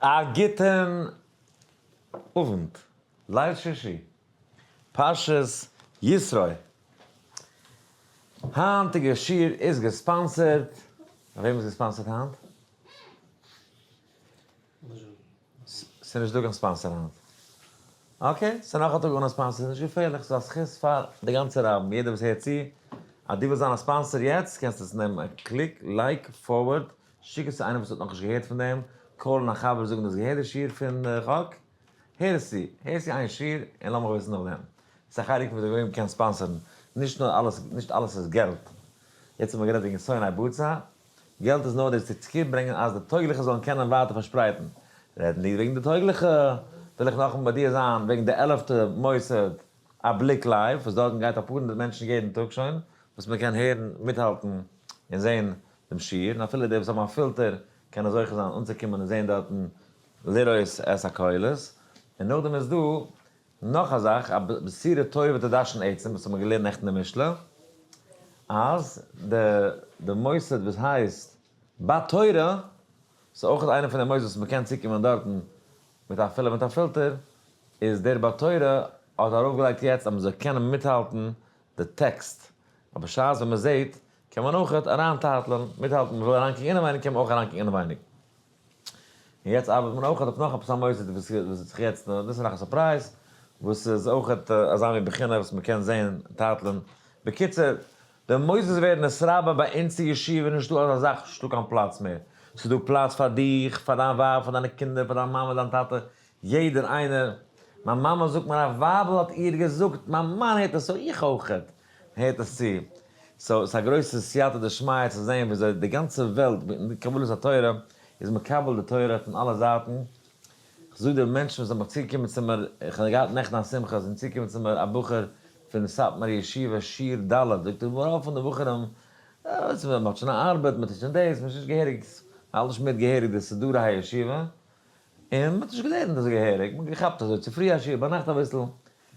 א גוטען אוונט, ליל שישי, פרשת יתרו. היינטיגע שיעור איז גע sponsored, ביי וועם איז גע sponsored היינט? ס'איז נישט דא קיין sponsor היינט. Okay, ס'איז נאך א טאג אן א sponsor, נישט געפערליך, ס'איז א זכות פאר די גאנצע רבים, יעדער וואס הערט צו, אז דו ווילסט זיין א sponsor יעצט, קענסטו עס נעמען א click, like, forward, שיק עס צו איינעם וואס האט נאכנישט געהערט פון דעם, call ן א חבר זאגן דו האסט געהערט די שיעור פון חק? הער עס צו, הער צו איין שיעור און לאמיך וויסן נאכדעם. ס'איז א חלק פון וויאזוי מ'קען sponsor ן, נישט נאר אלעס, נישט אלעס איז געלט. יעצט האט מען גערעדט וועגן שונאי בצע, געלט איז נאר דאס צו צוברענגען אז די טויגליכע זאלן קענען ווייטער פארשפרייטן. רעדנדיג וועגן די טויגליכע, וויל איך נאכאמאל מודיע זיין וועגן די עלעפטע מוסד א בליק live, וואס דארטן גייט אפאר הונדערט מענטשן יעדן טאג שוין, וואס מען קען הערן, מיטהאלטן און זען דעם שיעור, און אפילו די וואס האבן א פילטער קענען זוכה זיין אנצוקומען און זען דארטן לראות את הקולות. און נאכדעם איז דא נאך א זאך, א בשורה טובה תדשן עצם, וואס האט מען געלערנט נעכטן אין משלי, אז די די מוסד וואס הייסט בת תורה, ס'איז אויך איינע פון די מוסדות וואס מ'קען צוקומען דארטן מיט אפילו מיט א פילטער, איז דער בת תורה האט ארויפגעלייגט יעצט אז מ'זאל קענען מיטהאלטן די טעקסט, אבער בשעת ווען מ'זעט קען מען אויך אריינטייטלען, מיטהאלטן, מ'וויל אריינקוקן אינעווייניג קען מען אויך אריינקוקן אינעווייניג. און יעצט ארבעט מען אויך אויף נאך עפעס א מוסד וואס וואס האט זיך יעצט, דאס איז נאך א surprise, וואס איז אויך אזא מין בחינה וואס מ'קען זען טייטלען. בקיצור, די מוסדות ווערן נתרבה ביי אונז אין ישיבה, נישטא אזא זאך, נישטא קיין פלאץ מער. ס'איז דא פלאץ פאר דיך, פאר דיין ווייב, פאר דיינע קינדער, פאר דיין מאמע, דיין טאטע, יעדער איינער. מיין מאמע זאגט מיר א ווייבל האט איר געזאגט, מיין מאן הערט עס אויך אויכעט. הערט עס צו. so ס'איז א גרויסע סייעתא דשמיא צו זען וויאזוי די גאנצע וועלט מיט קבלת התורה איז מקבל די תורה פון אלע זייטן. כ'זאג דיר מענטשן וואס האבן מיך צוגעקומען צו מיר, איך האב געהאט נעכטן א שמחה, זענען צוגעקומען צו מיר א בחור פון סאטמאר ישיבה שיעור ד', זאגט ער רוב פון די בחורים, מען האט שוין א ארבעט, מען טוט שוין דאס, מען איז נישט געהעריג, מען האלט נישט מיט געהעריג די סדרי הישיבה, און מען האט נישט געלערנט אזוי געהעריג, מען האט געכאפט אזוי צופרי א שיעור, ביינאכט אביסל.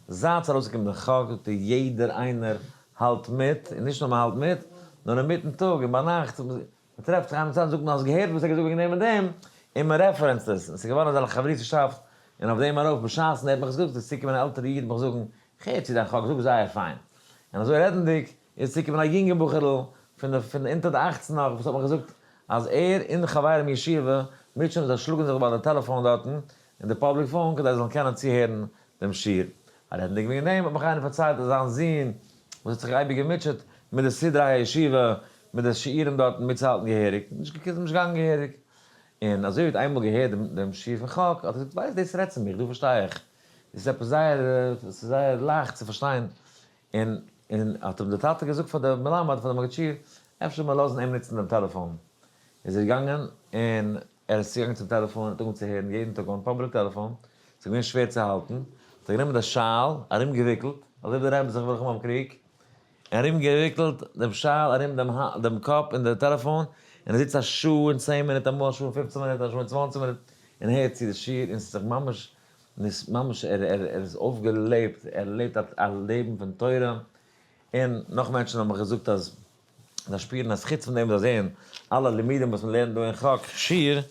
זייט ס'איז ארויסגעקומען די חק זאגט ער יעדער איינער האלט מיט, און נישט נאר מען האלט מיט, נאר אינמיטן טאג און ביינאכט, מען טרעפט זיך איינעם צוזאם זאגט מען האסט געהערט וואס ער האט געזאגט וועגן דעם און דעם, און מען reference ט עס, און ס'איז געווארן אזעלכע חברות'שאפט, און אויף דעם ארויף בשעת'ן ער האט מיך עס געזאגט איז צוגעקומען א עלטערע איד מיך זאגן, כ'הער צו דיין חק, זאג זייער פיין. און אזוי רעדנדיג איז צוגעקומען א יונגע בחור'ל פון די פון אונטער די אכצן נאך וואס האט מיך געזאגט אז ער און חברים אין ישיבה מוטשען זיך שלאגן זיך ביי די טעלעפאן דארטן אין די public phone כדי זיי זאלן קענען צוהערן דעם שיעור. רעדנדיג וועגן דעם האט מיך איינער פארציילט אז זיין זון וואס האט זיך אייביג געמוטשעט מיט די סדרי הישיבה מיט די שיעורים דארטן מיטצוהאלטן געהעריג, נישט געקומען נישט געגאנגען געהעריג. און אזוי ווי ער האט איינמאל געהערט דעם שיעור פון חק האט ער געזאגט ווייסט דאס רעדט צו מיך דא פארשטיי איך, דאס איז עפעס זייער ס'איז זייער לייכט צו פארשטיין. און און האט אים דער טאטע געזאגט פאר די מלמד פאר די מגיד שיעור אפשר זאל מען לאזן אים נוצן דעם טעלעפאן. איז ער געגאנגען און ער איז צוגעגאנגען צום טעלעפאן און האט אנגעהויבן צו הערן יעדן טאג אויפן public טעלעפאן, ס'איז געווען שווער צו האלטן, האט ער גענומען די שאל, ארומגעוויקלט, אזוי ווי די רבי זיך וויל ביים קריג, און ארומגעוויקלט דעם שאל ארום דעם דעם קאפ און די טעלעפאן, און ער זיצט א שעה און צען מינוט, אמאל א שעה און פופצן מינוט, א שעה און צוואנציג מינוט, און הערט צו די שיעור, און ס'איז זיך ממש, ממש ער ער ער איז אויפגעלעבט, ער לעבט א לעבן פון תורה, און נאך מענטשן האבן מיך געזאגט אז זיי שפירן אז חוץ פון דעם וואס זיי זעען אלע לימודים וואס מען לערנט דא אין חק שיעור,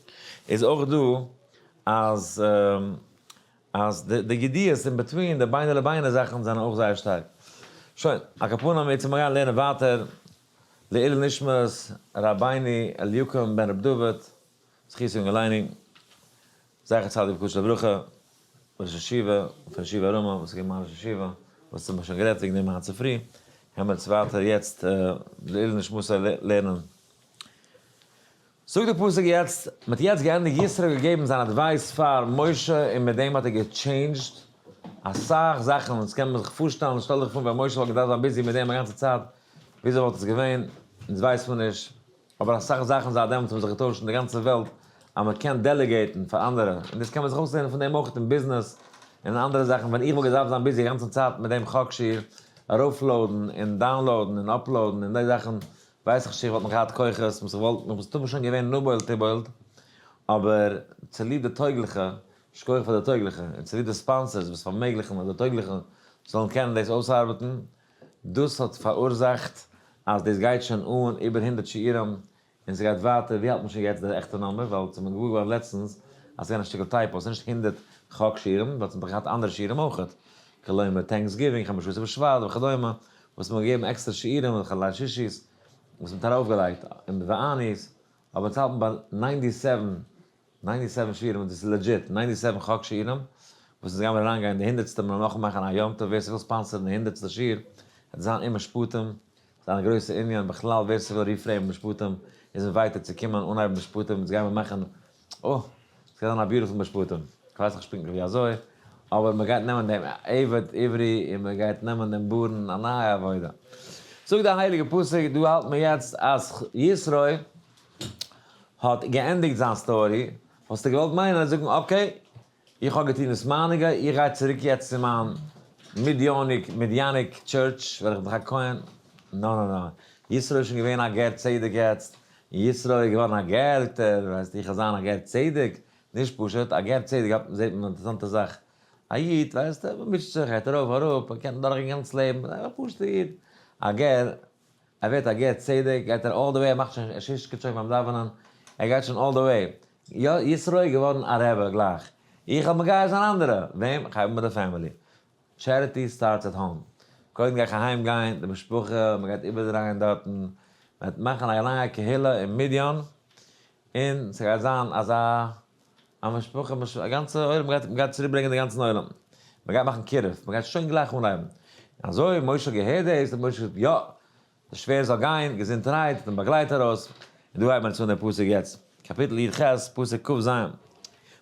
איז אויך דא אז אז די ידיעות in between, די ביינער לביינער זאכן זענען אויך זייער שטארק. שוין, על כל פנים יעצט לאמיר גיין לערנען ווייטער לעילוי נשמת רבינו אליקים בן ר' דוד זכותו יגן עלינו, זכר צדיק וקדוש לברכה, ראש ישיבה פון ישיבה רמה וואס איז געווען מיין ראש ישיבה, וואס האט מען שוין גערעדט וועגן דעם היינט צופרי, העמער עס ווייטער יעצט לעילוי נשמתו לערנען. זאגט די פסוק יעצט, מען האט יעצט געענדיגט יתרו האט געגעבן זיין advice פאר משה און מיט דעם האט ער גע change ט אסאך זאכן, אונז קען מען זיך פארשטעלן, שטעל דיך פאר ווען משה וואלט געדארפט זיין busy מיט דעם א גאנצע צייט, וויאזוי וואלט עס געווען, אונז ווייסט מען נישט. אבער אסאך זאכן זייט דעמאלטס האבן זיך געטוישט אין די גאנצע וועלט אז מען קען delegate ן פאר אנדערע, און דאס קען מען זיך אויסלערנען פון דעם אויך אין ביזנעס און אין אנדערע זאכן, ווען איך וואלט געדארפט זיין busy א גאנצן צייט מיט דעם חק שיעור, ארויפלאודן און download ן און upload ן און די זאכן, ווייס איך נישט צו איך וואלט נאך געהאט כוחות, וואס איך וואלט נאך מסתמא שוין געווען נבול תיבולת, אבער צוליב די טויגליכע, שכוח פאר די טויגליכע, און צוליב די sponsors וואס פארמעגליכן אז די טויגליכע זאלן קענען דאס אויסארבעטן, דאס האט פאראורזאכט אז דאס גייט שוין אן איבער הונדרעט שיעורים און ס'גייט ווייטער, ווי האלט מען שוין יעצט די עכטע נומבער? ווייל ס'איז מיר געוואר געווארן לעצטנס אז ס'איז געווען א שטיקל typo, ס'איז נישט 100 חק שיעורים, ווייל ס'האט דאך געהאט אנדערע שיעורים אויכעט, כלומר Thanksgiving, חמשה עשר בשבט וכדומה, וואס מ'האט געגעבן עקסטערע שיעורים, און ליל שישי'ס, וואס מ'האט ארויפגעלייגט, און ואני'ס, אבער אונז האלטן ביי 97, 97 שיעורים, און דאס איז legit, 97 חק שיעורים, וואס אונז גיימיר אריינגיין די הונדערטסטע, מיר נאכן מאכן א יום טוב, ווער ס'וויל sponsor ן די הונדערטסטע שיעור, וועט זיין אין משפטים, זיין א גרויסע ענין, בכלל ווער ס'וויל reframe ן משפטים, איז invited צו קומען אנהייבן משפטים, אונז גיימיר מאכן, אה, ס'גייט זיין א beautiful משפטים, כ'ווייס נאך נישט פונקטליך ווי אזוי, אבער מ'גייט נעמען דעם עבד עברי און מ'גייט נעמען דעם בארן, א נייע עבודה. זאגט די הייליגע פסוק, דא האלט מען יעצט אז יתרו האט געענדיגט זיין story, וואלסטו געוואלט מיינען אז זאגן okay, איך האב געטון דאס מייניגע, איך גיי צוריק יעצט צו מיין מידיאניק, Midianic church, וועל איך דאך א כהן, נא נא נא, יתרו איז שוין געווען א גר צדק יעצט, און יתרו איז געווארן א גערטער, ווייסט איך זיין א גר צדק, נישט פשוט, א גר צדק האט זעט מען א אינטערעסאנטע זאך, א איד, ווייסט, מען מישט זיך, גייט ארויף אראפ, מען קען דורכגיין גאנץ לעבן, א פשוט'ע איד, א גר, ער ווערט א גר צדק, גייט ער all the way, ער מאכט שוין, ער שישקעט שוין ביים דאווענען, ער גייט שוין all the way. יא, יתרו איז געווארן א רבי גלייך. איך האב מגייר זיין אנדערע. וועם? איך הייב אן מיט די family. Charity starts at home. קודם גיי איך אהיים גיין, די משפחה, מען גייט איבערדרייען דארטן, מען וועט מאכן א נייע קהילה אין מדיין, און ס'גייט זיין אזא א משפחה, א גאנצע עולם, מ'גייט מ'גייט צוריק ברענגען די גאנצן עולם, מ'גייט מאכן קירוב, מ'גייט שוין גלייך אנהייבן. און אזוי משה האט געהערט דאס, האט משה געזאגט, יא, די שווער זאל גיין, געזונטערהייט, און באגלייט ארויס. און דא הייבט מען אן דער פסוק יעצט, קאפיטל י"ח, פסוק כ"ז,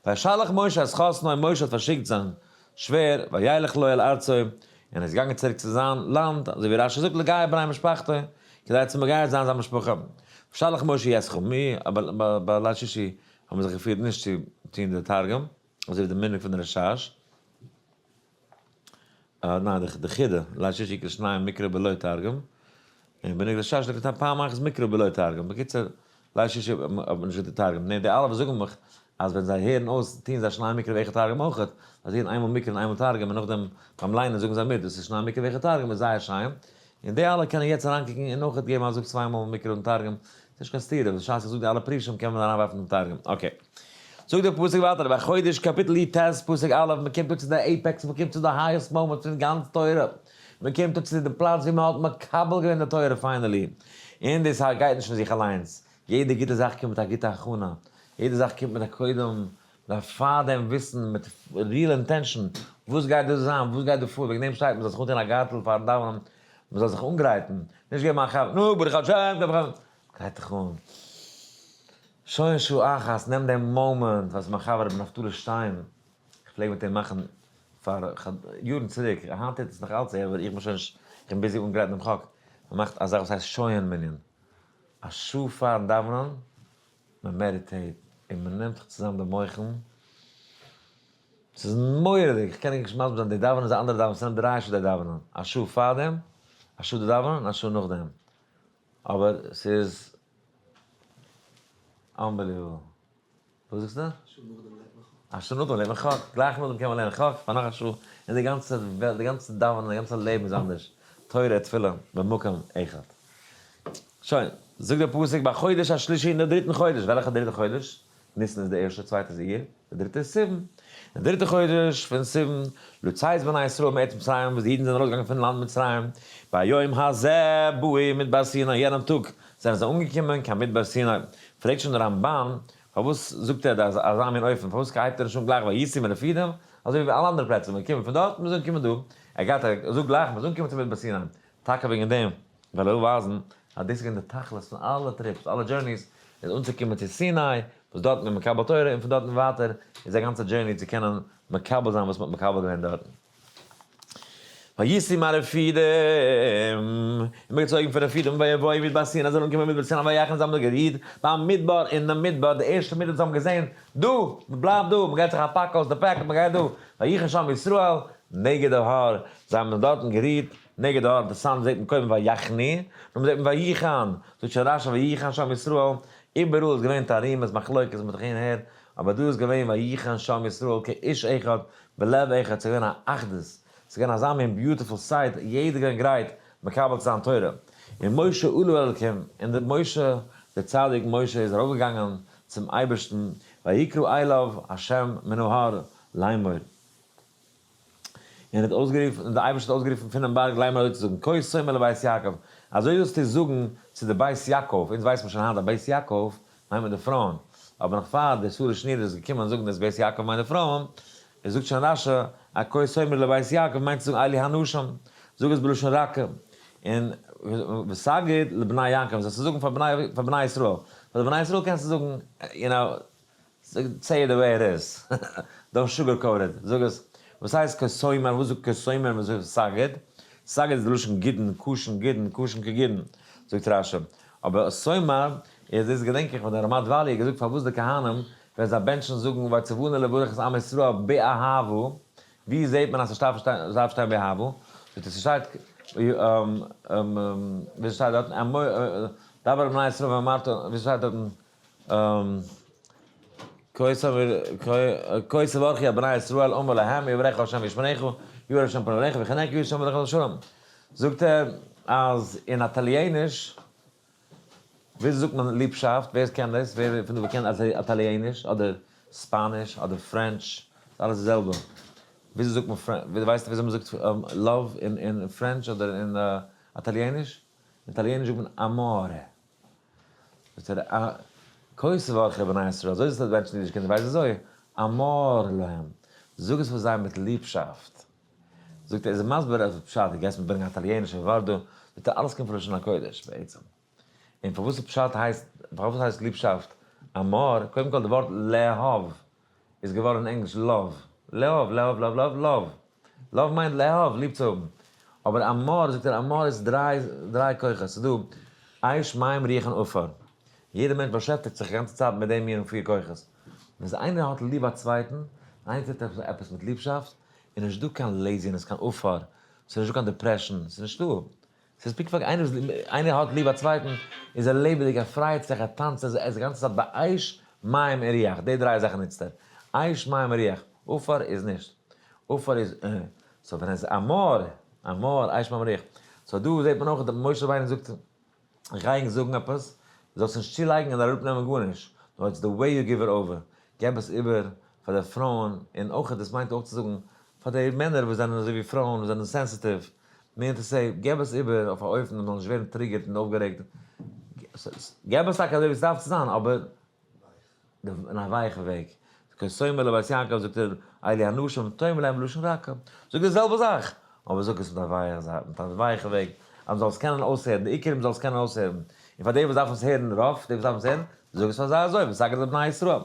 וישלח משה את חתנו, משה האט פארשיקט זיין שווער, וילך לו אל ארצו, און ער איז געגאנגען צוריק צו זיין לאנד, אזוי ווי רש"י זאגט לגייר בני משפחתו, כדי צו מגייר זיין זיין משפחה. וישלח משה את חמיו, אבער ביי ליל שישי האבן זיך געפירט נישט צו טון די תרגום, אזוי ווי די מנהג פון די רשש. ניין, די חידה, ליל שישי יקרא שניים מקרא בלא תרגום, און בנוגע רשש זאגט ער פעם אחת מקרא בלא תרגום, בקיצור, ליל שישי האט מען נישט געטון תרגום, ניין די אלע וואס זאגן מיך אז ווען זיי הערן אויס טוען זיי שניים מקרא ואחד תרגום אויכעט, אז זיי הערן איינמאל מקרא און איינמאל תרגום און נאכדעם ביים ליינען זאגן זיי מיט, דאס איז שניים מקרא ואחד תרגום איז זייער שיין, און די אלע קענען יעצט אריינקוקן און אויכעט געבן א זאג צוויי מאל מקרא און תרגום, ס'איז נישט קיין סתירה, בשעת איך זאג די אלע פירושים קען מען אריינווארפן דעם תרגום, okay. זאגט דער פסוק ווייטער, בחודש קאפיטל י"ט פסוק א', מען קומט אן צו די apex, מען קומט צו די highest moment פון גאנץ תורה, מען קומט אן צו די פלאץ ווי מען האט מקבל געווען די תורה finally, און דאס גייט נישט פון זיך אליינס, יעדע גוטע זאך קומט מיט א גוטע הכנה, יעדע זאך קומט מיט א קודם, מען דארף פארדעם וויסן מיט real intention, וואס גייט דא זיין, וואס גייט דא פאר, וועגן דעם שטייט מען זאל זיך אנטון א גארטל פארן דאווענען, מען זאל זיך אנגרייטן, נישט געבן א כאפ, נו, ברוך השם, ברוך השם, גרייט דיך אן. שוין שעה אחת, נעם דעם moment וואס מיין חבר רבי נפתלי שטיין, איך פלעג מיט אים מאכן פאר יארן צוריק, היינט טוט עס נאך אלץ ער, אבער איך בין שוין נישט, איך בין busy אנגרייטן דעם חק, מען מאכט א זאך וואס הייסט שויען מנין, א שעה פארן דאווענען, מען meditate און מען נעמט זיך צוזאם די מוחין, ס'איז מורא'דיג, איך קען נישט מסביר זיין, די דאווענען איז א אנדערע דאווענען, ס'נעמט דריי שעה די דאווענען, א שעה פארדעם, א שעה די דאווענען און א שעה נאכדעם, אבער ס'איז unbelievable. וואס זאגסטו? א שעה נאכדעם לערנט מען חק. א שעה נאכדעם לערנט מען חק, גלייך נאכדעם קען מען לערנען חק, פאר נאך א שעה, און די גאנצע וועלט, די גאנצע דאווענען, די גאנצע לעבן איז אנדערש, תורה תפילה במקום אחד. שוין, זאגט דער פסוק בחודש השלישי אין דעם דריטן חודש, וועלכע דריטע חודש? ניסן איז די ערשטע, צווייטע איז אייר, די דריטע איז סיוון. די דריטע חודש פון סיוון, לצאת בני ישראל מארץ מצרים, וואס די אידן זענען ארויסגעגאנגען פון לאנד מצרים, ביום הזה באו מדבר סיני, יענעם טאג זענען זיי אנגעקומען קיין מדבר סיני. פרעגט שוין דער רמב"ן, פארוואס זאגט ער אזא מין אופן, פארוואס הייבט ער נישט אן גלייך ויסעו מרפידים, אזוי ווי ביי אלע אנדערע פלעצער, מיר קומען פון דארט, מיר זאלן קומען דא, ער גייט ער זאגט גלייך מיר זאלן קומען צום מדבר סיני, טאקע וועגן דעם ווייל ער וויל ווייזן אז דאס איז געווען די תכלית פון אלע trips, אלע journeys, איז אנצוקומען צו סיני, וואס דארטן איז מען מקבל תורה, און פון דארטן ווייטער איז א גאנצע journey צו קענען מקבל זיין וואס מען האט מקבל געווען דארטן. ויסעו מרפידים, און מען האט געצויגן פון רפידים ויבואו מדבר סיני, זיי זענען אנגעקומען מדבר סיני ויחנו זיי האבן זיך גערוהט במדבר, אין די מדבר, די ערשטע מדבר וואס זיי האבן געזען, דא, מען בלייבט דא, מען גייט זיך א פאק אויס די פעק, מען גייט דא, ויחן שם ישראל נגד ההר, זיי האבן דארטן גערוהט, נגד ההר, אינטערעסאנט זעט מען קודם ויחנו, נאכדעם זעט מען ויחן, זאגט שוין רש"י ויחן שם ישראל, איבעראל איז געווען תרעומות מחלוקת מיט הין אהער, אבער דא איז געווען ויחן שם ישראל כאיש אחד בלב אחד, ס'איז געווען א אחדות, ס'איז געווען אזא מין beautiful sight, יעדער איז געווען גרייט מקבל צו זיין תורה. און משה עלה אל אלקים, און דער משה, דער צדיק משה איז ארויפגעגאנגען צום אייבערשטן, ויקרא אליו השם מן ההר לאמור. און ער האט אויסגערופן, און דער אייבערשטער האט אויסגערופן פונעם בארג לאמור אזוי צו זאגן, כה תאמר לבית יעקב, אזוי זאלסטו זאגן צו די בית יעקב, אונז ווייסט מען שוין היינט אז בית יעקב מיינט מען די פרויען, אבער נאך פאר די שרה שנירער איז געקומען זאגן דאס בית יעקב מיינט די פרויען, עס זאגט שוין רשי אז כה תאמר לבית יעקב מיינט צו זאגן אלו הנשים, זאג עס בלשון רכה, און ותגיד לבני יעקב זאלסטו זאגן פאר בני ישראל, פאר די בני ישראל קענסטו זאגן, you know, say it the way it is, don't sugar coat it, זאג עס, וואס הייסט כה תאמר, וואס זאגט כה תאמר וואס זאגט ותגיד, ותגיד איז די לשון גידין, קשין גידין, קשין כגידין, זאגט רשי, אבער תאמר איז דאס געדענק איך ווען דער רמ"ד וואלי האט געזאגט פארוואס די כהנים ווען זיי בענטשן זאגן ויצונו לברך את עם ישראל באהבה, ווי זעט מען אז ס'דארף שטיין באהבה? זאגט ער ס'שטייט ווי ס'שטייט דארטן דבר אל בני ישראל ואמרת ווי ס'שטייט דארטן כה תברכו את בני ישראל אמור להם יברכך ה' וישמרך יאר ה' פניו אליך ויחנך יאר ה' לך לשלום זאגט ער אז אין איטאליעניש וויאזוי זאגט מען ליבשאפט? ווער קען דאס? ווער פון דא קען איטאליעניש אדער ספאניש אדער French? ס'איז אלעס די זעלבע. וויאזוי זאגט מען French? ווייסט וויאזוי מ'זאגט love אין French אדער אין איטאליעניש? אין איטאליעניש זאגט מען amore. זאגט ער כה תברכו בני ישראל, אזוי זאלסטו בענטשן אידישע קינדער, ווייסט וויאזוי? אמור להם, זאג עס פאר זיי מיט ליבשאפט. זאגט ער, איז ער מסביר אז פשט, דו גייסט מיר ברענגען א איטאליענישע ווארט דא, זאגט ער, אלעס קומט פון לשון הקודש בעצם. און פארוואס פשט הייסט, פארוואס הייסט ליבשאפט אמור, קודם כל די ווארט לאהוב איז געווארן אין ענגליש love, לאהוב, לאהוב, love, love, love, love מיינט לאהוב, ליב צו האבן. אבער אמור, זאגט ער, אמור איז דריי כוחות, ס'איז דא אש, מים, רוח און עפר. יעדער מענטש באשעפטיגט זיך די גאנצע צייט מיט די מיר און פיר כוחות. ווען איינער האט ליב א צווייטן, איינער טוט עפעס מיט ליבשאפט, איז נישט דא קיין laziness, קיין עפר, ס'איז נישט דא קיין depression, ס'איז נישטא. ס'איז פונקט פארקערט, איינער וואס איינער האט ליב א צווייטן, איז ער לעבעדיג, ער פריידט זיך, ער טאנצט, ער איז די גאנצע צייט באש, מים און רוח, די דריי זאכן נוצט ער. אש, מים און רוח. עפר איז נישט. עפר איז אה. so ווען עס איז אמור, אמור, אש, מים און רוח. so דא זעט מען אויך, משה רבינו זאגט, איך גיי ענק זאגן עפעס, זאלסט נישט צולייגן און אראפנעמען גארנישט, נאר it's the way you give it over, געב עס איבער פאר די פרויען, און אויך דאס מיינט אויך צו זאגן פאר די מענער וואס זענען אזוי ווי פרויען וואס זענען sensitive, meaning to say, געב עס איבער אויף א אופן אז מ'זאל נישט ווערן triggered און אויפגערעגט, געב עס טאקע אזוי ווי עס דארף צו זיין, אבער אין א ווייכע וועג. כה תאמר לבית יעקב זאגט ער, אלו הנשים תאמר להם בלשון רכה. זאג די זעלבע זאך, אבער זאג עס מיט א ווייכע זייט, מיט א ווייכע וועג, אז מ'זאל עס קענען אויסהערן, די עיקר מ'זאל עס קענען אויסהערן. און פאר די וואס דארפן עס הערן rough, די וואס דארפן עס הערן, זאג עס פאר זיי אזוי, ותגיד לבני ישראל.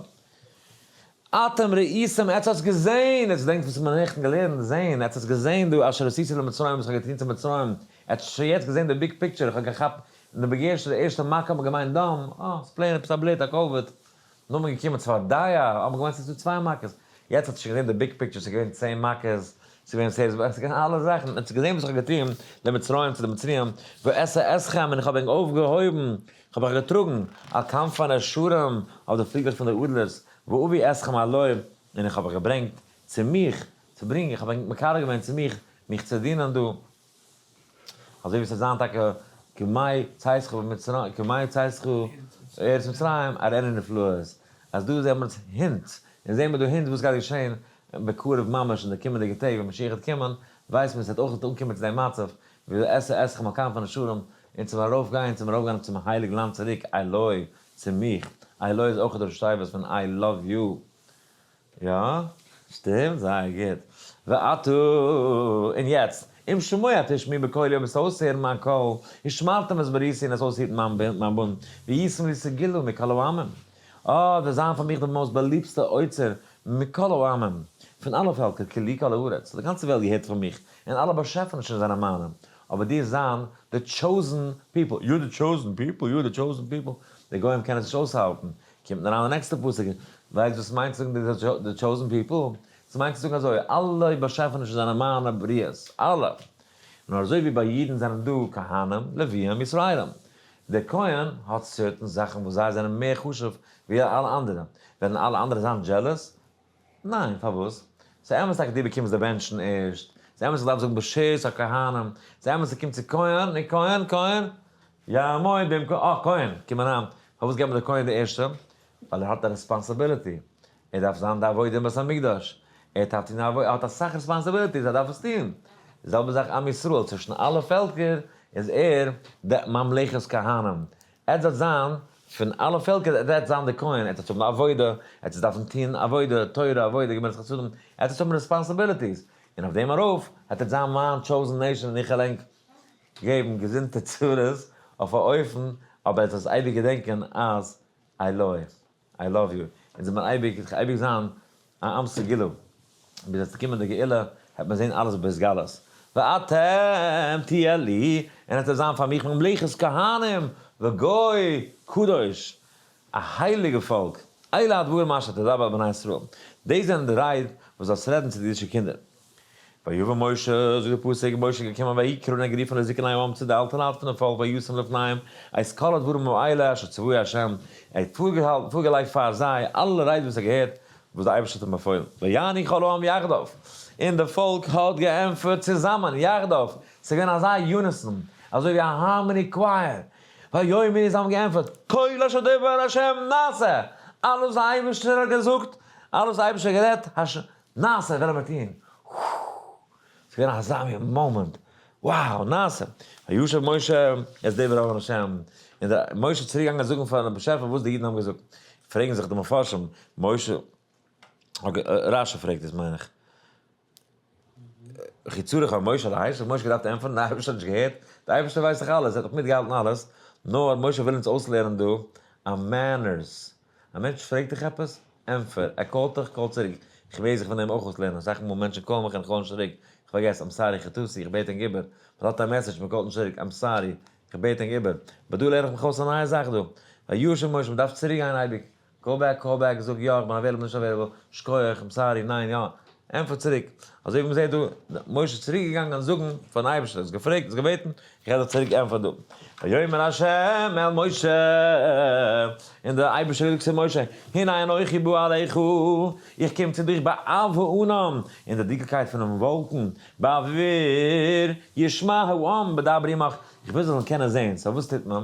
אתם ראיתם, עטס האטס געזען, עטס געדענקט וואס מ'האט נעכטן געלערנט, זען, עטס האטס געזען דא אשר עשיתי למצרים וואס כ'האב געטון צו מצרים, עטס האט שוין יעצט געזען די big picture, איך האב געכאפט אין די בגערשטע די ערשטע מכה האט מען געמיינט דם, אה, ס'איז plain עפעס א בלוט, א כבד, נאר מען געקומען צפרדע, האט מען געמיינט ס'איז דא צוויי מכות, יעצט האט שוין געזען די big picture, ס'איז געווען 10 מכות, ס'איז געווען סעירס, ס'איז געווען אלע זאכן, עטס האט געזען וואס איך האב געטון למצרים צו די מצריים, ואשא אתכם און איך האב ענק אויפגעהויבן, איך האב אייך געטראגן, על כנפי נשרים, אויף די פליגלעך פון די אדלערס, ואביא אתכם אלי, און איך האב אייך געברענגט צו מיך, צו ברענגען, איך האב ענק מקרב געווען צו מיך, מיך צו דינען דא. אזוי ווי ס'וועט זיין טאקע כימי צאתך במצרים, כימי צאתך ארץ מצרים, אראנו נפלאות. אז דא זעהן מיר אונז hint, און זעהן מיר דא hint וואס גייט געשעהן בקרוב ממש אין די קומענדיגע טעג ווען משיח וועט קומען, ווייסט מען ס'וועט אויך אנקומען צו דעם מצב, ואשא אתכם על כנפי נשרים, און צום ארויפגיין, צום ארויפגיין צום הייליג לאנד צוריק, אלי, צו מיך, אלי איז אויך די ראשי תיבות פון I love you. יא? שטימט? זייער גוט. ועתה, און יעצט, אם שמוע תשמעו בקולי אויב וועסטו אויסהערן מיין קול, ושמרתם את בריתי און עס אויסהיטן מיין בונד, והייתם לי סגולה מכל העמים. אה, וועט זיין פאר מיך די most באליבסטע אוצר מכל העמים, פון אלע פעלקער, כי לי כל הארץ, די גאנצע וועלט געהערט פאר מיך, און אלע באשעפענישן זענען מיינע, אבער דו זיין the chosen people, you're the chosen people, you're the chosen people, די גוים קענען עס נישט אויסהאלטן, קומט אריין די נעקסטע פסוק, ווייסט וואס מיינט צו זאגן די chosen people? ס'מיינט צו זאגן אזוי, אלע באשעפענישן זענען מיינע בריאות, אלע! נאר אזוי ווי ביי אידן זענען דא כהנים, לוויים, ישראלים. דער כהן האט certain זאכן וואס זיי זענען מער חשוב ווי אלע אנדערע. וועלן אלע אנדערע זיין jealous? ניין, פארוואס? ס'איז אמת טאקע דו באקומסט די בענטשן ערשט, ס'איז אמת איך דארף זאגן ברשות הכהנים, ס'איז אמת ס'קומט צו כהן, נו כהן, כהן, יעמוד במקום, אה כהן, קום אריין, פארוואס געבט מען די כהן די ערשטע? ווייל ער האט א responsibility. ער דארף זיין די עבודה אין בית המקדש, ער דארף טון עבודה, ער האט אסאך responsibilities, ער דארף עס טון. די זעלבע זאך עם ישראל, צווישן אלע פעלקער איז ער די ממלכת כהנים. ער זאל זיין פון אלע פעלקער, ער וועט זיין די כהן, ער וועט האבן עבודה, ער וועט דארפן טון עבודה, תורה, עבודה, גמילות חסדים, ער וועט האבן responsibilities. און אויף דעם ארויף וועט ער זיין מיין chosen nation און איך וועל ענק געבן געזונטע צרות אויף א אופן, אבער ער זאל עס אייביג געדענקען אז I love, I love you. אונז זאל מען אייביג, זיך אייביג זיין א עם סגולה. ביז עס קומען די גאולה, וועט מען זען אלעס בהתגלות. ואתם תהיו לי, און עס וועט זיין פאר מיך ממלכת כהנים וגוי קדוש, א הייליגע פאלק. אלה הדברים אשר תדבר אל בני ישראל. דאס זענען די רייד וואס זאלסט רעדן צו די אידישע קינדער. ויבא משה, זאגט דער פסוק, משה איז געקומען ויקרא און ער האט גערופן לזקני העם צו די אלטע לייט פון דעם פאלק וישם לפניהם את כל הדברים האלה אשר צוהו ה', ער האט פארגעלייגט פאר זיי אלע רייד וואס ער האט געהערט וואס דער אייבערשטער האט אים באפוילן. ויענו כל העם יחדיו, און די פאלק האט געענטפערט צוזאמען, יחדיו, ס'איז געווען אזא unison, אזוי ווי א harmony choir, ויאמרו זיי האבן געענטפערט, כל אשר דבר ה' נעשה, אלעס וואס דער אייבערשטער האט געזאגט, אלעס וואס דער אייבערשטער האט גערעדט, נעשה וועלן מיר טון. ס'איז געווען אזא מין מאמענט, wow, נעשה. וישב משה את דבר השם, און דער משה איז צוריק געגאנגען זאגן פארן באשעפער וואס די אידן האבן געזאגט. פרעגן זיך די מפרשים, משה, okay, רשי פרעגט עס מיין איך. וכי צריך היה משה להשיב, האט משה געדארפט ענטפערן, דער אייבערשטער האט נישט געהערט, דער אייבערשטער ווייסט דאך אלעס, ער האט דאך מיטגעהאלטן אלעס, נאר משה וויל אונז אויסלערנען דא א manners, א מענטש פרעגט דיך עפעס, ענטפער, ער call ט דיך, call צוריק, איך ווער זיך פון דעם אויך אויסלערנען, אסאך מאל מענטשן call ן מיך און איך call נישט צוריק, איך פארגעס, I'm sorry, חטאתי, איך בעט ענק איבער, מען האט א message, מען call ט נישט צוריק, I'm sorry, איך בעט ענק איבער, but דא לערן איך מיך אויס א נייע זאך דא, וישב משה, מען דארף צוריק גיין אייביג, call back, call back, זאג יא, איך בין available, נישט available, שכוח, I'm sorry, ניין, יא, ענטפער צוריק. אזוי ווי מ'זעט דא, משה איז צוריק געגאנגען זאגן פארן אייבערשטער, האסט געפרעגט, האסט געבעטן, איך וועל דיך צוריק ענטפערן דא. ויאמר ה' אל משה, און דער אייבערשטער האט געזאגט צו משה, הנה אנכי בא אליך, איך קום צו דיך בעב הענן, אין דער דיקקייט פונעם וואלקן, בעבור ישמע העם בדברי עמך, איך וויל זיי זאלן קענען זען, so וואס טוט מען?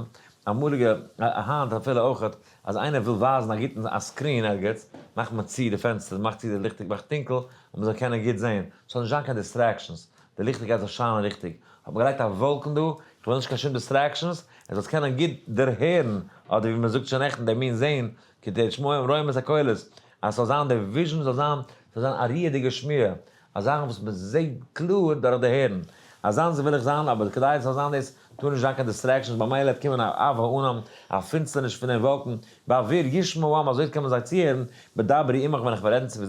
אמאליגע, היינט אפילו אויכעט, אז איינער וויל ווייזן א גוטן א screen ערגעץ, מאכט מען צו די פענסטער, מאכט צו די ליכטיג, מאכט טונקל, אז מען זאל קענען גוט זען, ס'זאל נישט זיין קיין distractions, די ליכטיגקייט זאל שיינען ריכטיג. האט מען געלייגט א וואלקן דא, איך וויל נישט קיין שום distractions, ער זאל עס קענען גוט דערהערן, אדער ווי מען זאגט שוין נעכטן, דער מין זען, כדי שומעים רואים את הקולות, אז ס'זאל זיין די vision זאל זיין, ס'זאל זיין א ריעדיגע שמיעה, א זאך וואס מען זעט קלאר דורך די הערן. אזאנס וויל איך זיין, אבער כדי עס זאל זיין דאס, טאר נישט זיין קיין distractions, במילא וועט קומען א עב הענן, א פינסטערניש פון דעם וואלקן, בעבור ישמעו העם, אזוי קען מען זיי צוהערן, בדברי עמך ווען איך וועל רעדן צו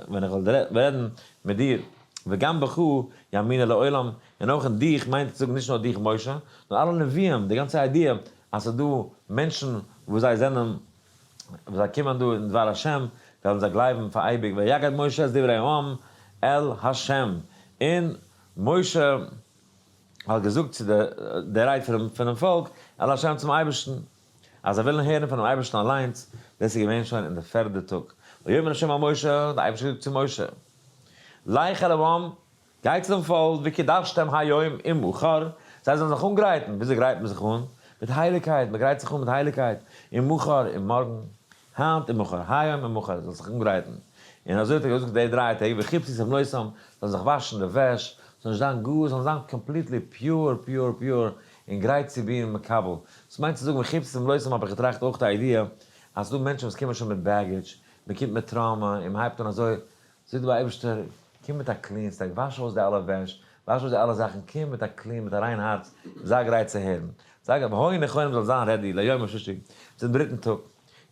ווען איך וועל רעדן מיט דיר, וגם בך יאמינו לעולם, און אויך אין דיך, מיינט צו זאגן נישט נאר דיך משה, נאר אלע נביאים, די גאנצע idea אז ס'איז דא מענטשן וואס זיי זענען וואס זיי קומען דא אין דבר השם, וועלן זיי גלייבן פאר אייביג, ויגד משה את דברי העם אל השם, און משה האט געזאגט צו די רייד פונעם פאלק, אל השם צום אייבערשטן, אז זיי ווילן הערן פונעם אייבערשטן אליינס, דאס איז געווען שוין אין די פערדע טאג. ויאמר השם אל משה, דער אייבערשטער האט געזאגט צו משה, לך אל העם, גיי צו דעם פאלק, וקדשתם היום ומחר, זיי זאלן זיך אנגרייטן, וויאזוי גרייט מען זיך אן? מיט הייליגקייט, מען גרייט זיך אן מיט הייליגקייט, ומחר, און מארגן, היינט ומחר, היום ומחר, זאלסט זיך אנגרייטן. און אזוי האט ער געזאגט די דריי טעג, וכבסו שמלותם, זאלן זיך וואשן די וועש, זאל נישט זיין גאר, זאלן זיין completely pure, pure, pure, און גרייט צו be מקבל. דאס מיינט צו זאגן וכבסו שמלותם האב איך געטראכט אויך די idea, אז ס'דא מענטשן וואס קומען שוין מיט baggage, מען קומט מיט trauma, און מען הייבט אן אזוי, זאגט דער אייבערשטער, קום מיט א clean state, וואש אויס די אלע וועש, וואש אויס די אלע זאכן, קום מיט א clean, מיט א ריין הארץ, זיי גרייט צו הערן. זיי גרייט, והיו נכונים זאל זיין ready, ליום השלישי, צום דריטן טאג.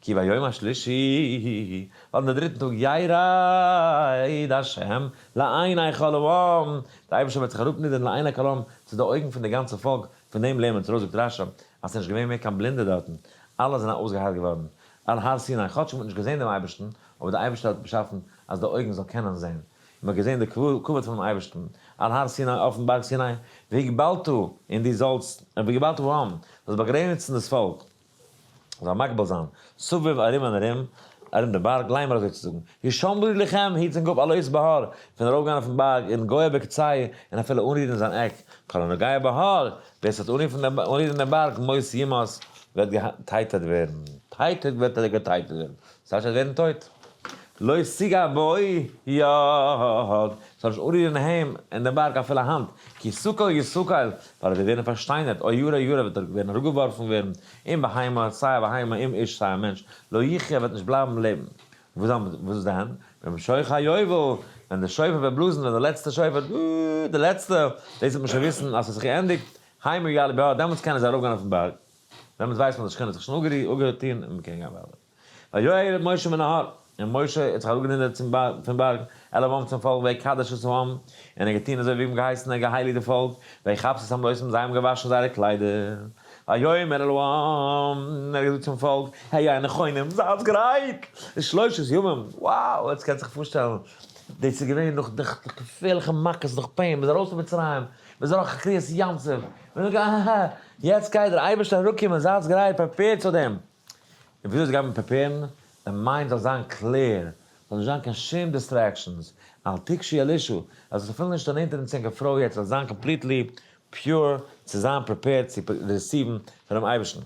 כי ביום השלישי, ווייל אין די דריטן טאג ירד השם לעיני כל העם, דער אייבערשטער וועט זיך אראפנידערן לעיני כל העם, צו די אויגן פון די גאנצע פאלק, פון דעם לערנט מען צו ארויס זאגט רשי, אז ס'איז נישט געווען מער קיין בלינדע דארטן, אלע זענען אויסגעהיילט געווארן, על הר סיני, כאטש מ'האט נישט געזען דעם אייבערשטן, אבער דער אייבערשטער האט באשאפן אז די אויגן זאל קענען זען, און מ'האט געזען די כבוד פונעם אייבערשטן, על הר סיני, אויפן בארג סיני, והגבלת, און דו זאלסט, והגבלת העם, זאלסט באגרעניצן דאס פאלק, זאל מגביל זיין, סביב ארום און ארום, ארום די בארג, לאמר אזוי צו זאגן, השמרו לכם, היט ענק אפ עלות בהר, פון ארויפגיין אויפן בארג, ונגוע בקצהו, און אפילו אנרירן זיין עק, כל הנוגע בהר, ווער ס'וועט אנרירן דעם בארג, מות יומת, וועט געטייטעט ווערן, טייטעט וועט ער געטייטעט ווערן, ס'הייסט ער וועט ווערן טויט. לא תגע בו יד, ס'זאל נישט אנרירן אים אין דעם בארג אפילו א האנט, כי סקול יסקל, ווייל ער וועט ווערן פארשטיינערט, או ירה ירה וועט ער ווערן אראפגעווארפן ווערן, אם בהמה, סיי א בהמה, אם איש, סיי א מענטש, לא יחיה וועט נישט בלייבן לעבן. וואס איז דען? במשוך היובל, ווען די שופר וועט בלאזן, ווען די לעצטע שופר, די לעצטע, דאס וועט מען שוין וויסן אז ס'האט זיך געענדיגט, המה יעלו בהר, דעמאלטס קענען זיי ארויפגיין אויפן בארג, דעמאלטס ווייסט מען אז די שכינה האט זיך שוין אפגעטון און מ'קען גיין ווייטער. וירד משה מן ההר, און משה האט זיך אראפגענידערט פון בארג, אל העם צום פאלק, ויקדש את העם, און ער האט געטון אזוי ווי אים געהייסן, ער האט געהייליגט די פאלק, ויכבסו את שמלותם, זיי האבן געוואשן זייערע קליידער. ויאמר אל העם, און ער האט געזאגט צום פאלק, היו נכונים, זייטס גרייט, לשלושת ימים, wow, עטס קענטס זיך פארשטעלן, דאס איז געווען נאך די געפערליכע מכות, נאך pain, מ'איז ארויס פון מצרים, מ'איז אדורך קריעת ים סוף, מ'זאגט אההה, יעצט גייט דער אייבערשטער אראפקומען, זייטס גרייט, prepare ט צו דעם. און וויאזוי גייט מען prepare ן? די mind זאל זיין clear, זאל נישט זיין קיין שום distractions, אל תגשו אל אשה, אז עס אפילו נישט דערנענטערן צו ענקער פרוי יעצט, זאל זיין completely pure צו זיין prepared צו receive ן פונעם אייבערשטן.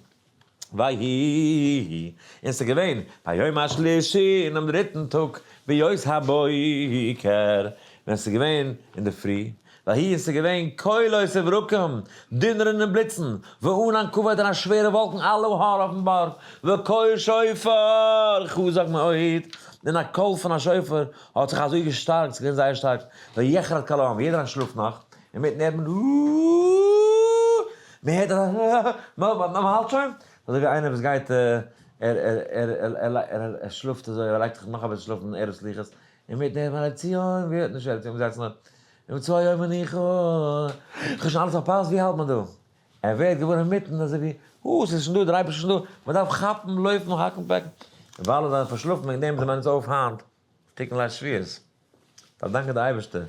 ויהי, און ס'איז געווען, ביום השלישי, אינעם דריטן טאג, בהיות הבוקר, ווען ס'איז געווען אינדערפרי, ויהי און ס'איז געווען קולות וברקים, דונערן און בליצן, וענן כבד און א שווערע וואלקן על ההר אויפן בארג, וקול שופר חזק מאוד, און א קול פון א שופר האט זיך אזוי געשטארקט, ס'איז געווען זייער שטארק, ויחרד כל העם, יעדער אנטשלאפט נאך, אינמיטן הערט מען אאאאאאאאאאאאאא, מען הערט אזא מען האלט שוין, אזוי ווי איינער וואס גייט ער ער ער ער שלאפט אזוי, ער לייגט זיך נאך אביסל שלאפן ערב סליחות, אינמיטן הערט מען ציון, ווי הערט נישט ערב ציון, מ'זעצט נאר, ומצא היום מנוחה, כ'האב שוין אלעס פארפאסט, ווי האלט מען דא? ער ווערט געוואר אינמיטן אזוי ווי, הא, ס'איז שוין דא, דער אייבערשטער איז שוין דא, מ'דארף כאפן, לויפן, האקן פעקן, ווייל אלע זענען פארשלאפן וועגן דעם זענען אונז אויף היינט תיקון ליל שבועות, דארף דאנקען די אייבערשטער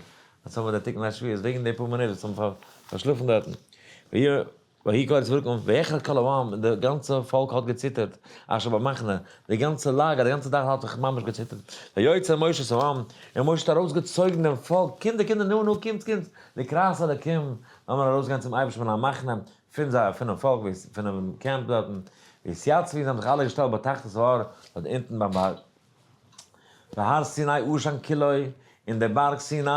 אז האבן מיר די תיקון ליל שבועות וועגן די פאר מינוט וואס האבן פארשלאפן דארטן. ויהי קולות וברקים ויחרד כל העם, און די גאנצע פאלק האט געציטערט, אשר במחנה, די גאנצע לאגער, די גאנצע דארף האט זיך ממש געציטערט, ויוצא משה את העם, און משה האט ארויסגעצויגן דעם פאלק, קינדער קינדער נו נו קומטס קומטס, לקראת אלקים, לאמיר ארויסגיין צום אייבערשטן מן המחנה, פון זיי, פונעם פאלק, פונעם קעמפ דארטן, ויתיצבו, זיי האבן זיך אלע געשטעלט בתחתית ההר, דארט אונטן ביים בארג. והר סיני עשן כולו, און דער בארג סיני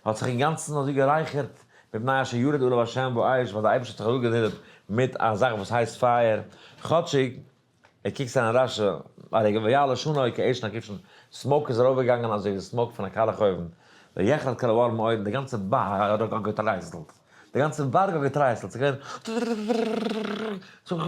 האט זיך אינגאנצן אזוי גערייכערט, מפני אשר ירד עליו השם באש, ווייל דער אייבערשטער האט זיך אראפגענידערט מיט א זאך וואס הייסט פייער, כאטשיג ער קוקט אריין רשי, א רגע, ויעל עשנו כעשן הכבשן, smoke איז ארויפגעגאנגען אזוי ווי smoke פון א קאלעך אויוון, ויחרד כל ההר מאוד, און די גאנצע בארג האט געטרייסלט. די גאנצע בארג האט געטרייסלט, ס'איז געווען ס'איז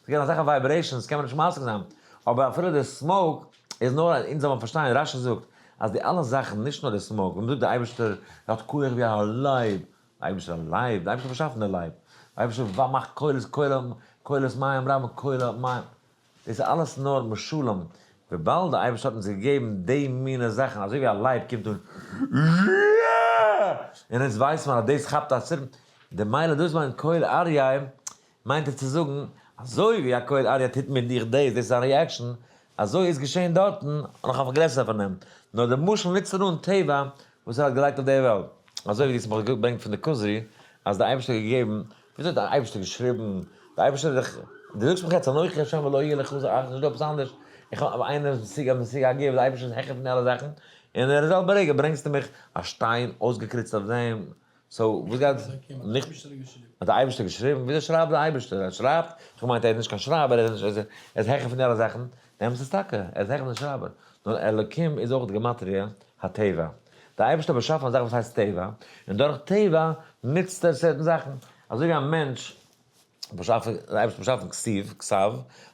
געווען אזעלכע vibrations קען מען נישט משיג זיין, אבער אפילו די smoke איז נאר אז אונז זאל מען פארשטיין, רשי זאגט אז די אלע זאכן נישט נאר די smoke, ווען מ'זאגט די אייבערשטער האט כח ווי א לייב, די אייבערשטער א לייב? די אייבערשטער האט באשאפן די לייב, די אייבערשטער מאכט קולות קולות מים רבים קולות מים. דאס איז אלעס נאר משלים, וויבאלד די אייבערשטער האט אונז געגעבן די מינע זאכן, אזוי ווי א לייב קומט אן און אונז ווייסט מען אז דאס כאפט א סירן, די מילא דאס מיינט קול אריה, מיינט ער צו זאגן, אזוי ווי א קול אריה טוט מיט דיך דאס, דאס איז א reaction, אזוי איז געשען דארטן, נאך א גרעסערע פארנעם, נאר די משל נוצט ער אן טבע וואס ער האט געלייגט אויף די וועלט, אזוי ווי דאס האב איך געברענגט פון די כוזרי, אז די אייבערשטער האט געגעבן וויאזוי האט דער אייבערשטער געשריבן, דער אייבערשטער האט דיך, דו זאגסט מיך יעצט אנכי השם ולא יהיה לך אחר, נישט דא עפעס אנדערש, איך האב איינער משיג א משיג א גוף, דער אייבערשטער איז העכער פון די אלע זאכן, און אין די זעלבע רגע ברענגסטו מיך א שטיין אויסגעקריצט אויף דעם, so וואס גייט, נישט, האט דער אייבערשטער געשריבן, וויאזוי שרייבט דער אייבערשטער, ער שרייבט, איך האב געמיינט ער איז נישט קיין שרייבער, ער איז נישט, ער איז העכער פון די אלע זאכן, די אמת איז טאקע, ער איז העכער פון די שרייבער, נאר אלוקים איז אויך די גמטריא הטבע. דער אייבערשטער האט באשאפן א זאך וואס הייסט טבע, און דורך טבע נוצט ער certain זאכן. אזוי ווי א מענטש באשאפן, דער אייבערשטער האט באשאפן כתיב, כתב,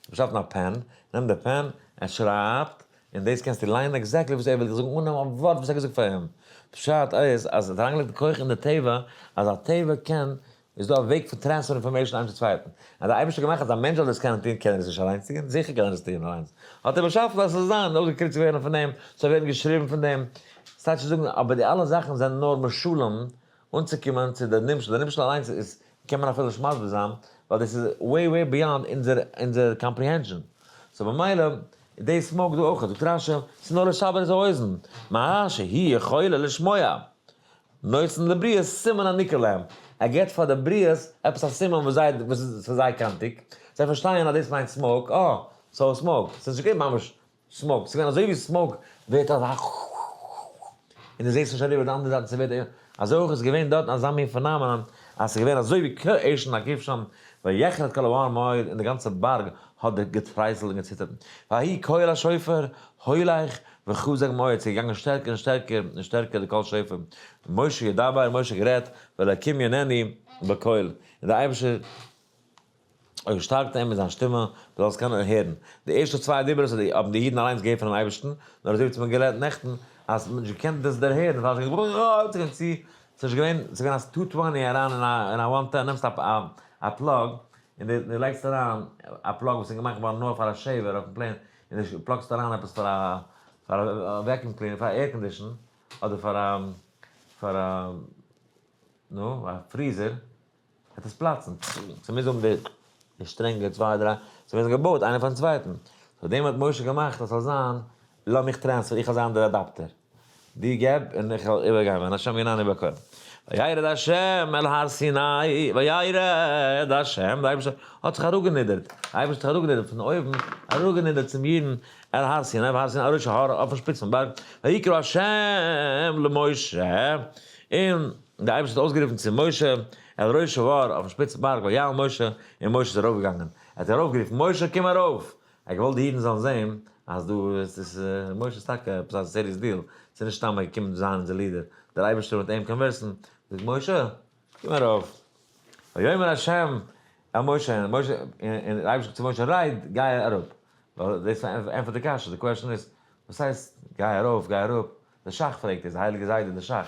באשאפן א pen, נעמט די pen, ער שרייבט, און דאס קענסטו ליינען exactly וואס ער וויל דיר זאגן אן א ווארט וואס ער האט געזאגט פאר אים. פשט איז אז ער האט אריינגעלייגט די כח אין די טבע אז א טבע קען איז דא א וועג פון transfer information איינס צום צווייטן. אז דער אייבערשטער האט געמאכט אז א מענטש זאל דאס קענען טון, קען ער עס נישט אליינס טון? זיכער קען ער עס טון אליינס. האט ער באשאפן אז עס זאל זיין, אויסגעקריצט ווערן פון דעם, ס'זאל ווערן געשריבן פון דעם. ס'טייטש צו זאגן, אבער די אלע זאכן זענען נאר משלים אנצוקומען צו די נמשל. די נמשל אליינס איז קען מען אפילו נישט מסביר זיין, ווייל דאס איז way way beyond אונזער אונזער comprehension. so במילא די smoke דא אויך, זאגט רשי, ס'איז נאר לשבר את האוזן, מה שהיא יכולה לשמוע. נותן לבריות סימן הניכר להם, ער געבט פאר די בריות עפעס א סימן וואס זיי וואס איז פאר זיי קאנטיג, זיי פארשטייען אז דאס מיינט smoke, אה, so smoke, ס'איז נישט געווען ממש. smoke, ס'איז געווען אזוי ווי smoke ווערט אזא און דו זעסט נישט אריבער די אנדערע זייט ס'ווערט אזוי אויך איז געווען דארטן אזא מין phenomenon אז ס'איז געווען אזוי ווי כעשן הכבשן ויחרד כל ההר מאוד און די גאנצע בארג האט געטרייסלט און געציטערט ויהי קול השופר הולך וחזק מאוד ס'איז געגאנגען שטערקער און שטערקער און שטערקער די קול שופר משה ידבר משה גערעדט והאלקים יעננו בקול און די אייבערשטער אויך שטארקט אים מיט זיין שטימע, מען זאל עס קענען הערן. די ערשטע צוויי דיברות האבן די אידן אליינס געהערט פונעם אייבערשטן, נאר אזוי ווי מ'האט געלערנט נעכטן, אז מ'האט נישט געקענט דאס דערהערן, ווייל עס איז נישט געווען, ס'איז געווען א two twenty אריין אין א one ten, נעמסט א plug און דו לייגסט אריין א plug וואס איז געמאכט געווארן נאר פאר א shaver אויפן plane, און דו plug סט אריין עפעס פאר א פאר א vacuum cleaner, פאר א air condition, אדער פאר א פאר א נו, א freezer. וועט עס פלאצן. ס'מוז האבן די שטרענגע צוויי דריי, ס'מוז זיין געבויט איינער פארן צווייטן. פאר דעם האט משה געמאכט אז ס'זאל זיין, לאז מיך transfer, איך וועל זיין דער adapter. דו געב און איך וועל איבערגיין, ווען השם ינני בקול. וירד השם אל הר סיני, וירד השם, דער אייבערשטער האט זיך אראפגענידערט, דער אייבערשטער האט זיך אראפגענידערט פון אויבן, אראפגענידערט צום אידן אל הר סיני, והר סיני על ראש ההר, אויפן שפיץ פון בארג, ויקרא השם למשה, און דער אייבערשטער האט אויסגערופן צו משה, אל ראש ההר, אויפן שפיץ בארג, ויעל משה, און משה איז ארויפגעגאנגען. ער האט ארויפגערופן, משה קום ארויף! ער האט געוואלט די אידן זאלן זען אז דא איז משה איז טאקע עפעס א serious deal, ס'איז נישט סתם ער געקומען זיין אונזער leader, דער אייבערשטער מיט אים converse ן, זאגט משה, קום ארויף! ויאמר ה' אל משה, און משה, און דער אייבערשטער זאגט צו משה, רד, גיי אראפ. ווייל דאס ענטפערט די קשיא, די question איז, וואס הייסט גיי ארויף, גיי אראפ? דער שך פרעגט עס, די הייליגע זיידע דער שך. דער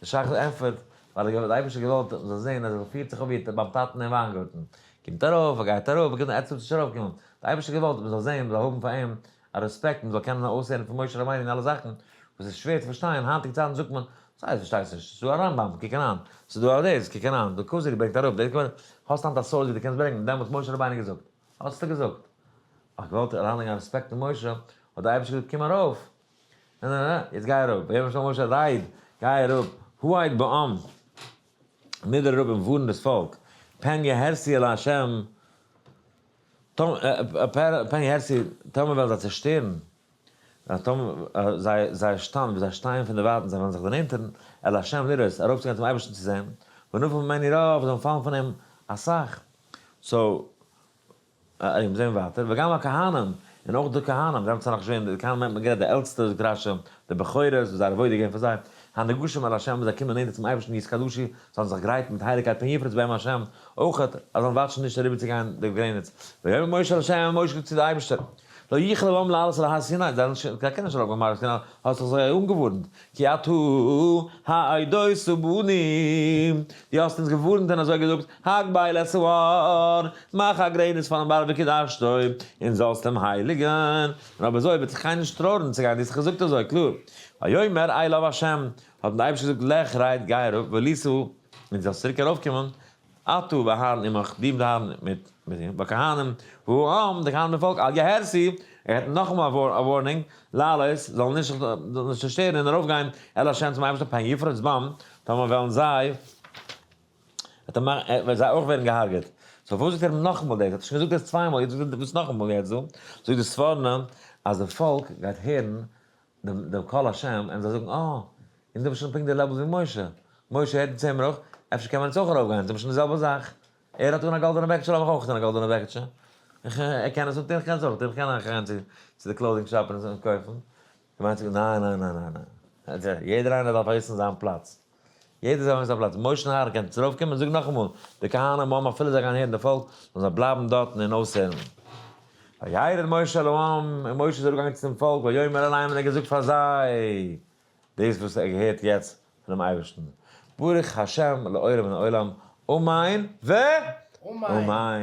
שך ענטפערט, ווייל דער אייבערשטער האט געוואלט מ'זאל זען אז ער פירט זיך אויף ווי ביים טאטן אין וויינגארטן. קומט ארויף, ער גייט אראפ, ער קומט, ער טוט נישט ארויפקומען. דער אייבערשטער האט געוואלט מ'זאל זען, מ'זאל האבן פאר אים א רעספעקט, מ'זאל קענען אויסהערן פון משה רבינו און אלע זאכן, וואס איז שווער צו פארשטיין, היינטיגע צייטן זאגט מען, וואס הייסט פארשטייסט נישט, ס'איז דא א רמב ם, קוק אריין, ס'איז דא א דאס, קוק אריין, דער כוזרי ברענגט אראפ, דאס, האסט היינט א source ווי דו קענסט ברענגען, דעמאלטס משה רבינו געזאגט, האסטו געזאגט. האט געוואלט אריינלייגן א רעספעקט אין משה, האט דער אייבערשטער געזאגט קום ארויף, נע נע נע, יעצט גיי אראפ, ויאמר ה' אל משה רד, גיי אראפ, העד בעם, נידער אראפ און ווארן דאס פאלק, פן יהרסו אל ה', פן יהרסו, טאמער וועלן זיי צעשטערן, טאמער זייער שטאנד, ווי זיי שטייען פון דערווייטנס, זיי וועלן זיך דערנענטערן, אל ה' לראות, ארויפצוגיין צום אייבערשטן צו זען, ונפל ממנו רב, זיי וועלן פאלן פון אים אסאך, so, און זעהן ווייטער, וגם הכהנים, און אויך די כהנים, זיי האבן צו נאך שווערן, די כהנים מיינט מען גראדע די עלטסטע, זאגט רש י, די בכורות, וואס זייער עבודה איז געווען פאר זיי, הנגשים אל ה', וואס זיי קומען נענטער צום אייבערשטן יתקדשו, זאלן זיך גרייטן מיט הייליגקייט פן יפרוץ בהם השם, אויך אז זיי זאלן watch ן נישט אריבערצוגיין די גרעניץ, ויאמר משה אל ה', און משה זאגט צו די אייבערשטער, לא יוכל העם לעלות אל הר סיני, זיי קענען נישט ארויפגיין מהר סיני, האסט דאך זיי אנגעווארנט, כי אתה העדות בנו, דו האסט אונז געווארנט און אזוי געזאגט, הגבל את ההר, מאך א גרעניץ פארן בארג וקדשתו, און זאלסט אים הייליגן, און אויב אזוי וועט זיך קיינער נישט טרויערן צו גיין, דו האסט דאך געזאגט אזוי קלאר. ויאמר אליו ה', האט אים דער אייבערשטער געזאגט, לך רד, גיי אראפ, ועלית, און זאלסט צוריק ארויפקומען, אתה ואהרן עמך, דו מיט אהרן מיט דיר, והכהנים, והעם, די כהנים און פאלק, אל יהרסו, ער האט נאכאמאל א warning, לעלות, זאלן נישט זיך צעשטערן און ארויפגיין אל ה' צום אייבערשטן פן יפרוץ בם, טאמער וועלן זיי, וועט זיי אויך ווערן געהארגעט. so פארוואס זאגט ער אים נאכאמאל דאס? ער האט שוין געזאגט דאס צוויי מאל, יעצט זאגט ער דאס נאכאמאל יעצט דא. זאגט די ספורנו אז די פאלק גייט הערן דעם קול השם און זיי זאגן אה, אונז זעמיר שוין פונקט די level ווי משה, משה הערט אונז הערן מיר אויך, אפשר קען מען אונז אויך ארויפגיין, אונז זעמיר שוין די זעלבע זאך, ער האט אן א גאלדענע בעקיטשע לאמיך אויך טון א גאלדענע בעקיטשע, איך ער קען עס אנטון איך קען עס אויך טון, איך קען אויך גיין צו די clothing shop און עס קויפן, מיינט זיך ניין ניין ניין ניין ניין, יעדער איינער דארף וויסן זיין פלאץ. יעדער זאל האבן זיין פלאץ. משה און אהרן קענען צורויף קומען, זאג נאכאמאל, די כהנים האבן אפילו זיי גייען הערן די פאלק, זאלן זיי בלייבן דארטן און אויסהערן. וירד משה אל העם, און משה איז אראפגעגאנגען צום פאלק, ויאמר אליהם און ער האט געזאגט פאר זיי, דאס וואס ער האט געהערט יעצט פונעם אייבערשטן, ברוך ה' לעולם ולעולם, אמן ואמן.